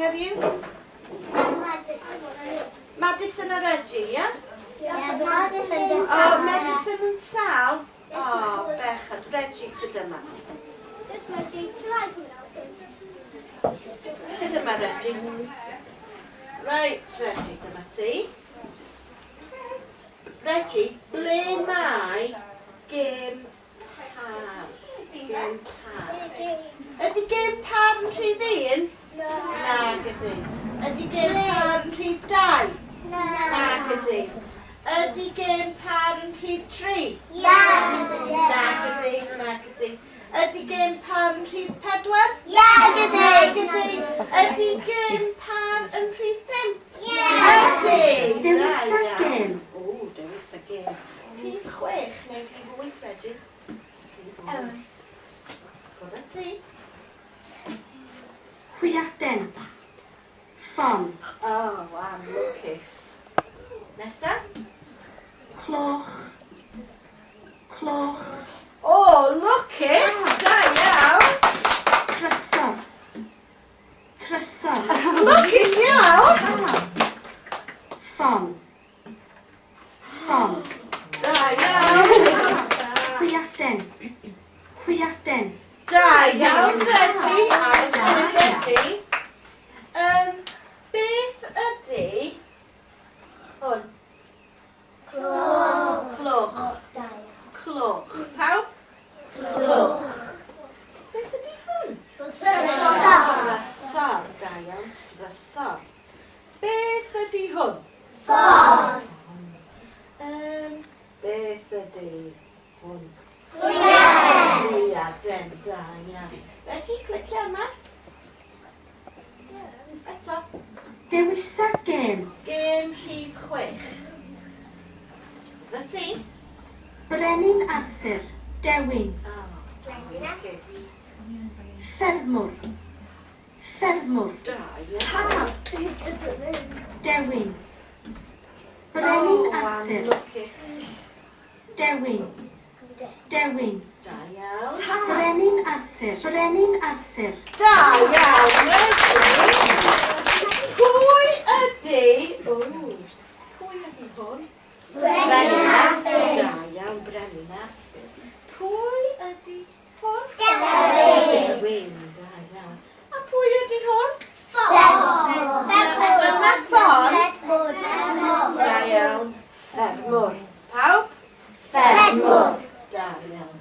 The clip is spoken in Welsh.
Where are you? Madison a Reggie, ie? Yeah? Yeah, Madison. Oh, Madison yn sal? Oh, bechod. Reggie, tyd yma. Just Reggie. Try Tyd yma, Reggie. Right, Reggie, dyma ti. Reggie, ble mae gêm par? Gêm par. Ydy gêm par yn rhif 1? Nag ydy. Ydy gêm par yn rhif 2? Nag ydy. Ydy gêm par yn rhif 3? Nag ydy, nag ydy. Ydy gêm par yn rhif 4? Nag ydy. Ydy gêm par yn rhif 5? Ydy. Dewisa Da iawn. gêm. O, dewisa gêm. Rhif 6 neu rhif 8, Reggie? Rhif 8. Ffwrdd â ti. Hwyaden. Ffon. O, oh, lwcus. Nesa? Cloch. Cloch. O, lwcus! Da iawn! Trysor. Trysor. Lwcus iawn! Ffon. Ffon. Da iawn! Hwyaden. Hwyaden. Da iawn, Reggie! Aros gyda Reggie. Beth ydy hwn? Cloch. Cloch. Pawb? Cloch. Beth ydy hwn? Trysor. Da iawn, trysor. Beth ydy hwn? Beth ydy hwn? Hwyaden. Da iawn. Reggie, clicio yma. Eto. Dewisa gêm. Gêm rhif 6. Fy ti? Brenin Arthur. Dewin. Oh, lwcus. Ffermwr. Ffermwr. Da iawn. Dewin. Brenin Oh, Arthur. lwcus. Dewin. Dewin. Da iawn. Brenin Arthur. Brenin Arthur. Da iawn, Reggie. Pwy ydy... O, pwy ydy hwn? Brenin Arthur. Da iawn, Brenin Arthur. Pwy ydy hwn? Dewin. Da iawn. A pwy ydy hwn? Dyma ffon. Da iawn. Ffermwr. Pawb? Ffermwr. Da iawn.